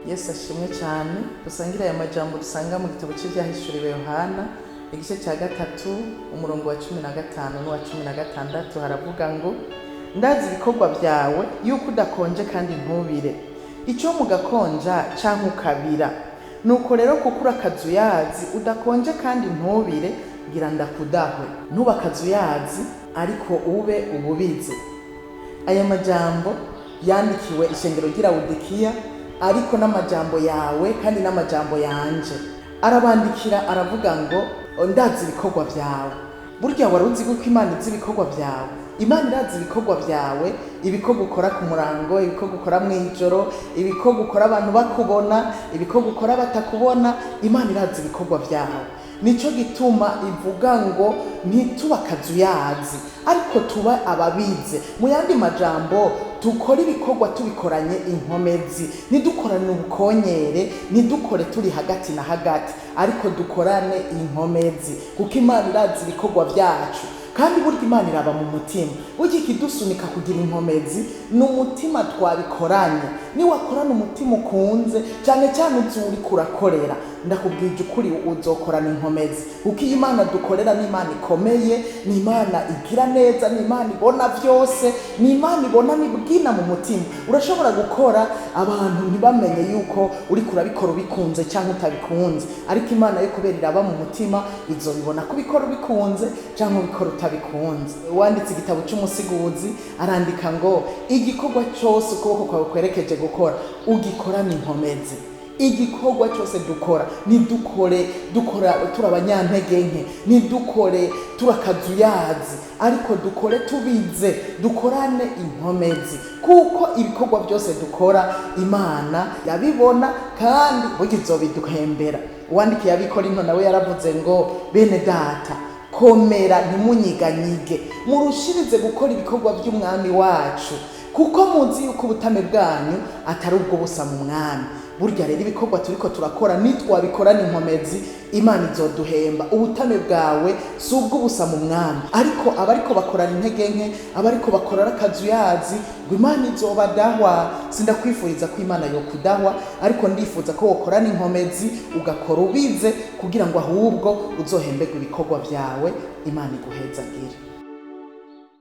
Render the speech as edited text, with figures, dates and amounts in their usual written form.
Yesu ashimwe cyane. Dusangire aya majambo dusanga mu gitabo cy'ibyahishuriwe Yohana, igice cya 3, umurongo wa 15 n'uwa 16. Haravuga ngo: "Ndazi ibikorwa byawe, yuko udakonje kandi ntubire. Icyo mugakonja canke ukabira. Nuko rero, kuko uri akazuyazi, udakonje kandi ntubire, ngira ndakudahwe." Ntuba akazuyazi, ariko ube ububize. Aya majambo yandikiwe ishengero ry'i Lawodikiya, ariko n'amajambo yawe kandi n'amajambo yanje. Arabandikira, aravuga ngo: "Ndazi ibikorwa byawe." Burya wari uzi ko Imana izi ibikorwa byawe? Imana irazi ibikorwa byawe: ibikorwa ukora ku murango, ibikorwa ukora mu ijoro, ibikorwa ukora abantu bakubona, ibikorwa ukora batakubona. Imana irazi ibikorwa byawe. Nico gituma ivuga ngo ntituba akazuyazi, ariko tuba ababize. Mu yandi majambo, dukore ibikorwa tubikoranye inkomezi, ntidukorane ubukonyere, ntidukore turi hagati na hagati, ariko dukorane inkomezi, kuko Imana irazi ibikorwa byacu. Kandi burya Imana iraba mu mutima. Burya ikidusunika kugira inkomezi ni umutima twabikoranye. Niwakorana umutima ukunze cyane cyane uzi uriko urakorera, ndakubwije ukuri, uzokorana inkomezi, kuko iyi Imana dukorera ni Imana ikomeye, ni Imana igira neza, ni Imana ibona byose, ni Imana ibona nibwina mu mutima. Urashobora gukora abantu ntibamenye yuko uriko urabikora ubikunze cyangwa utabikunze, ariko Imana yo, kubera iraba mu mutima, izobibona ko ubikora ubikunze cyangwa ubikora utabikunze. Wanditse igitabo cy'Umusiguzi arandika ngo: "Igikorwa cyose ukuboko kwawe kwerekeje gukora, ugikorane inkomezi." Igikorwa cyose dukora, ntidukore dukora turi abanyantege nke, ntidukore turi akazuyazi, ariko dukore tubize, dukorane inkomezi, kuko ibikorwa byose dukora Imana yabibona, kandi burya izobiduhembera. Uwandikiye Abikorinto nawe yaravuze ngo: "Bene Data, komera, ntimunyiganyige, murushirize gukora ibikorwa by'Umwami wacu, kuko muzi yuko ubutame bwanyu atari ubwo busa mu Mwami." Burya rero ibikorwa turiko turakora, nitwabikorana inkomezi, Imana izoduhemba. Ubutame bwawe si ubw'ubusa mu Mwami. Ariko abariko bakorana intege nke, abariko bakora akazuyazi, ngo Imana izobadahwa. Sindakwifuriza ko Imana yokudahwa, ariko ndifuza ko wokorana inkomezi, ugakora ubize, kugira ngo ahubwo uzohemberwe ibikorwa byawe. Imana iguhezagire.